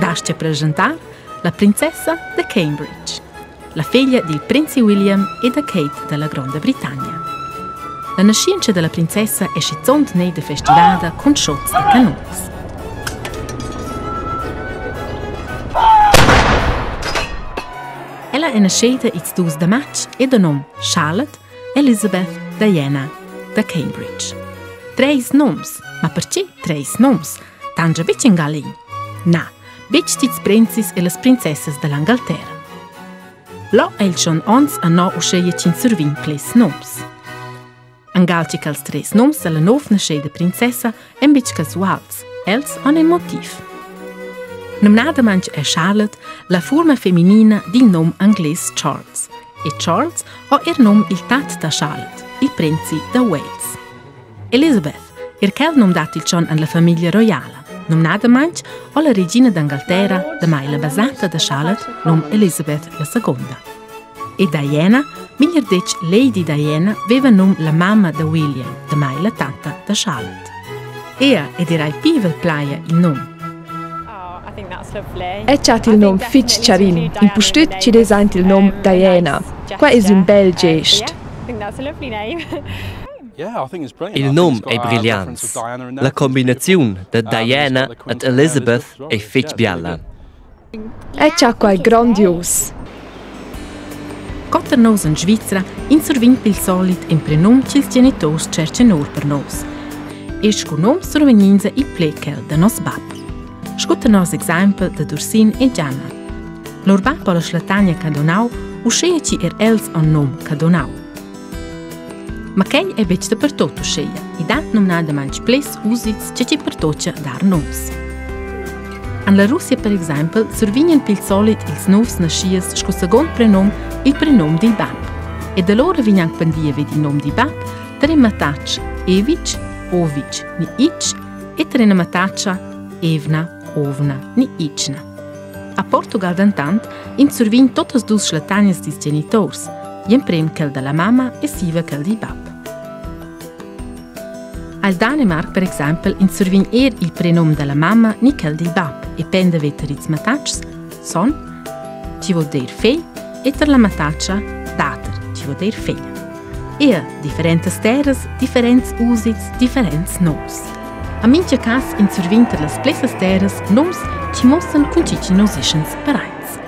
Das-cha preschentar la princessa da Cambridge, la feglia dil prinzi William e da Kate dalla Gronda Britannia. La naschientscha dalla princessa è schizunt neida festivada cun shots e canuns. Ella è naschida ils dus da matg e da nom Charlotte Elizabeth Diana da Cambridge. Treis noms, ma perche treis noms? Tangia betg in gallin? Na, betg tits prinzis e las princessas dall'Angalterra. Là è il schon ons a no uscheia ch'in survign ples noms. Angal che quels treis noms dalla nov nascheda princessa èn betg casuals, els han in motiv. Numnadamain è Charlotte la furma feminina dil nom anglais Charles e Charles ha er nom il tat da Charlotte, il prinzi da Wales. Elizabeth, er quel nom dat il John en la famiglia roiala. Numnadamain ha la regina d'Angalterra, damai la basata da Charlotte, nom Elizabeth la seconda. E Diana, meglier detg Lady Diana, veva num la mamma da William, damai la tatta da Charlotte. Ea ed era il pievel plaia il num. Eu chat il nom fich charin, impustüt chi'd es aint il nom Diana. Qua es ün bel gest. Il num ei brigliants. La combinaziun da Diana ed Elizabeth ei fetg biala. Eu chat quai grondius. Quatter nous en Svizra in survegn pil solit in prenum ch'ils geniturs tscherchan or per nus. E sco num survegninsa il ple quel da nos bab. Sco nos exempel da Dursin e Gianna. Lur bab ha la Schlatania Cadonau, uschea chi er els han nom Cadonau. Ma quei ei betg dapertut uscheia. I dat numnadamain ples usits che chi pertocha dar noms. En la Russia per exempel survegnan pil solit ils novs naschias sco second prenom il prenom dil bab. Ed allora vegn anc pendia vid il nom dil bab tar in mattatsch Evic, Ovic ni Ic e tar ina mattatscha Evna, Ovna ni Icna. A Portugal dentant ins survegn totas dus schlattagnas dils genitors, gl'emprem quel dalla mamma e siva quel dil bab. Al Danemarc per exempel ins survegn er il prenom dalla mamma ni quel dil bab e penda veter ils mattatschs son, chi vul dir fegl, e tar la mattatscha dater, chi vul dir feglia. Eir differentas terras, differents usits, differents noms. A mincha cas in survin tar las plessas terras noms chi muossan cun chi chi nus ischans paraints.